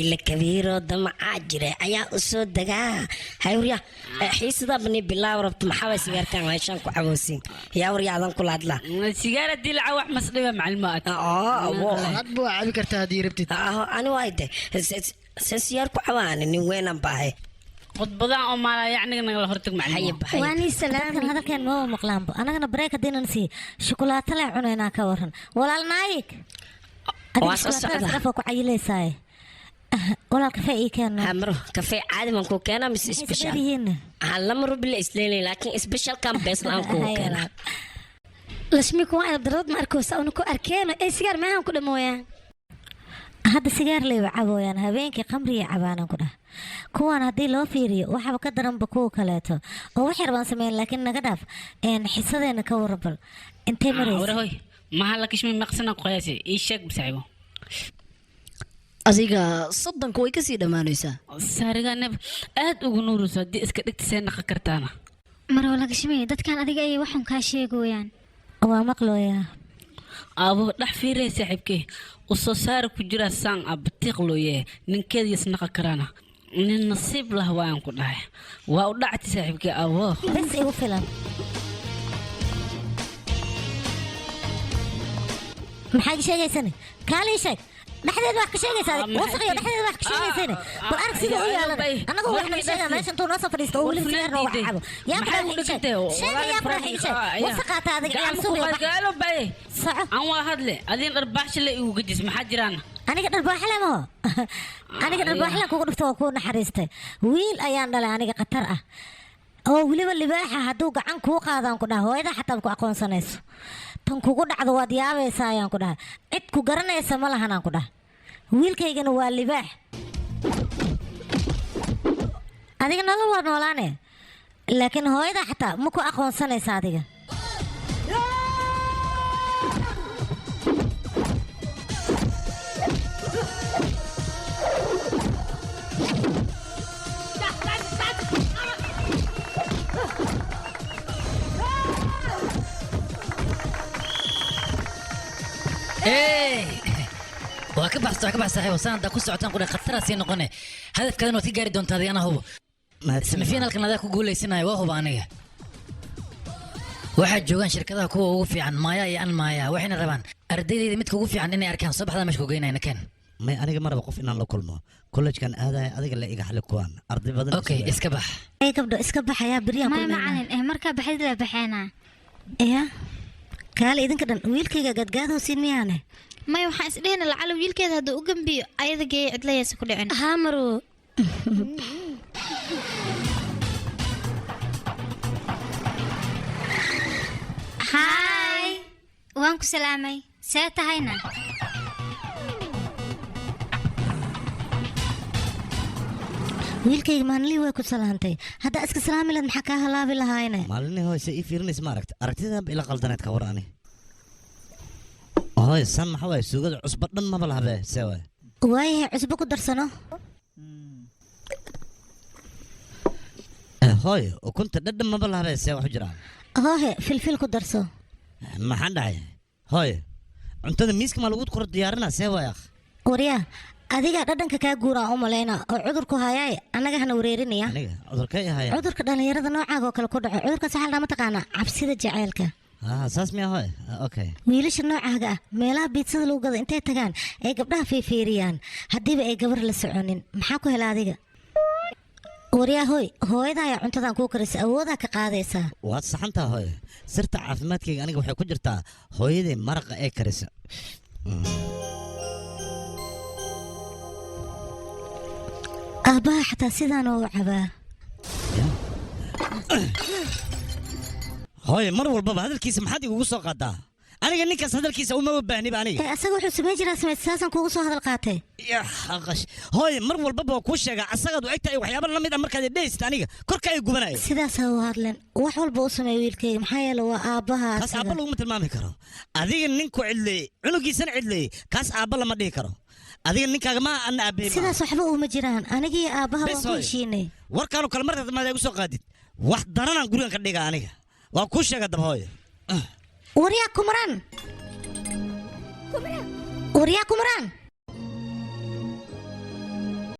Dembiile kabiiroo damacaa jira ayaa u soo degaa. Hay warya, xiisadaba ni bilaaw rabto. Maxaa way sigaarkan meeshaan ku caboosin? Yaa warya, adan kula hadlaa. Sigaar haddii la cabo wax masdhiba, macalimo aad. Hadba waa cabi kartaa haddii rabtid. Ani waay de se sigaar ku cabaani, nin weynan baahay. Khudbadahan oo maalaa yacniga nagala hortag, macalimo. Waanii salaami. Hadalkeen maba maqlaanbo. Annagana break haddiinan sii shukulaato leh cunaynaa. Ka waran, walaal Naayig? Waa soo socdaa. Adiga ku cayilaysaaye, walaal, kafee ii keeno. Hamro, kafee caadi baan kuu keenaa mise special? Yihiin. Lama rubile isleelay, laakiin specialkan bees la-aan kuu keenaa. Lashmi, kuwa edab darad ma arkoosa una ku arkeeno ee sigaar meehan ku dhamooyaan. Hadda sigaar leyba cabooyaan, habeenkii qamriya cabaanan ku dhah. Kuwan haddii loo fiiriyo waxaba ka daranba kuwa kaleeto oo wax yar baan sameyn, laakiin naga dhaaf. Xisadeena ka warabal, intee maraysa? Wara hoy, maha la kishmay maqsana qoyaasi? Ii sheeg, saaxiibo. Adiga 30-ka way kasii dhammaanaysaa. Saariga neb aad ugu nuurayso haddii iska dhigta, see naqan kartaana. Marwa Lagashmi, dadkan adiga ayay waxun kaa sheegooyaan. Waa maqlooyaa. Aabo, dhex fiiraya saaxiibkee u soo saari ku jiraa saan ah batiiq loo yahay ninkeeda yasnaqa karaana. Nin nasiib lah waan ku dhahay, waa u dhacti saaxiibkee, aabo. Bes, igu filan. Maxaad sheegaysane? Kaalii sheeg, dhexdeeda wax ka sheegaysaa, wasaqiyo dhexdeeda wax ka sheegaysane. Bal arag sida u yaalan. Annagu wax naga sheegaa meesha intuu noo soo fadhiisto oo weliba sigaar nooga cabo. Yaa ku dhahay sheeg, sheega, yaa ku dhahay sheeg, wasaqaata adiga, ciyaal suuq. Gaalo bay. Soco. Aan waa hadle adiin dharbaaxsha le igu gejis, maxaa jiraan? Aniga dharbaaxle maho, aniga dharbaaxle kugu dhufto waa kuu naxariistay. Wiil ayaan dhalay aniga khatar ah oo weliba libaaxa. Hadduu gacan kuu qaadaan ku dhaha, hooyada xataa ku aqoonsanayso. Tan kugu dhacdo waad yaabaysaa ayaan ku dhaha. Cid ku garanaysa ma lahanaan ku dhaha. Wiilkaygana waa libaax. Adiga nolol waa noolaane, laakiin hooyada xataa ma ku aqoonsanaysa adiga. Waa ka baxsa, waa ka bax saaxiibo. Saan haddaa ku socotaan qudha khataraa sii noqone. Hadafkaadana waad ka gaari doontaa adiga, anaa hubo. Semifinalkan adaa ku guuleysanaya, waa huba aniga. Waxaa joogaan shirkadaha kuwa ugu fiican, Maaya iyo an Maaya, waxayna rabaan ardaydayda midka ugu fiican inay arkaan. Soo baxdaa meesha ku geynayna, keen. May, aniga ma raba qof inaan la kulmo. Kolleejkan aadaya, adiga la iga xali kuwaan arday badan. Okay, iska bax. Ay gabdho, iska baxayaa beryaan. Maya macalin, markaa baxid la baxeenaa. Ya kaale, idinka dhan wiilkayga gadgaadowsiin miyaane? Maya, waxaan isdhehna lacala wiilkeeda hadduu u gambiyo ayada geeya, cidlayaasa ku dhicin. Haa Marwo. Haay, waan ku salaamay, see tahayna? Wiilkayga maalinlii way ku salaantay. Haddaa iska salaami lahayd, maxaa kaa halaabi lahaayne? Maalinii hoyse ii fiirinaysa, ma aragta aragtidan ba ila qaldaneed. Ka war ani hooy, san maxaa waaye? Suugada cusbo dhan maba lahabe, see waay? Waayahay, cusbo ku darsano. Hooy, ukunta dhadhan maba lahabe, see wax u jiraan? Hoohe, filfil ku darso. Maxaan dhahay hooy? Cuntada miiska maa lagu kor diyaarinaa? See waay akh? Waryaa, adiga dhadhanka kaa guuraa u malayna oo cudurku hayaay, annaga hana wareerinaya. Aniga cudurkay ahaya? Cudurka dhallinyarada noocaaga oo kale ku dhaco, cudurkaas waxaa la dhahaa, mataqaanaa, cabsida jaceylka. Ah, saas miya hooy? Okay. Wiilasha noocaaga ah meelaha biidsada lagu gado intay tagaan ay gabdhaha fiifiiriyaan haddiiba ay gabar la soconin. Maxaa ku hela adiga? Waryaa hooy, hooyada ayaa cuntadan kuu karaysa, awoodaa ka qaadaysaa. Waad saxantaa hooy. Sirta caafimaadkayga aniga waxay ku jirtaa hooyaday maraqa ee karisa. Aabbaha xataa sidaan oo u cabaa. Hooy, mar walbaba hadalkiisa maxaad igugu soo qaadaa? Aniga ninkaas hadalkiisa umaba baahniba aniga. Ee asaga wuxuu samayn jiraa sameyd, saasaan kuugu soo hadal qaatay. Ya aqash, hooy, mar walbaba waa kuu sheegaa asagaad u egtahay waxyaaba la mid ah markaad idhehaysid aniga korka ay gubanayo. Sidaasaa u hadleen, wax walba u sameeya wiilkayga, maxaa yeele waa aabbaha. Kaas aabba laguma tilmaami karo. Adiga ninku cidleeyey, cunugiisana cidleeyey, kaas aabba lama dhihi karo. Adiga ninkaaga ma ana aabbahay. Sidaas waxba uma jiraan, anigii aabbaha Bes waan ku hooy. heshiinay. Warkaanu kale markaad maad igu soo qaadid, wax daranaan gurigan ka dhiga aniga, waa kuu sheega daba hooyo. Waryaa Kumraan, waryaa Kumraan.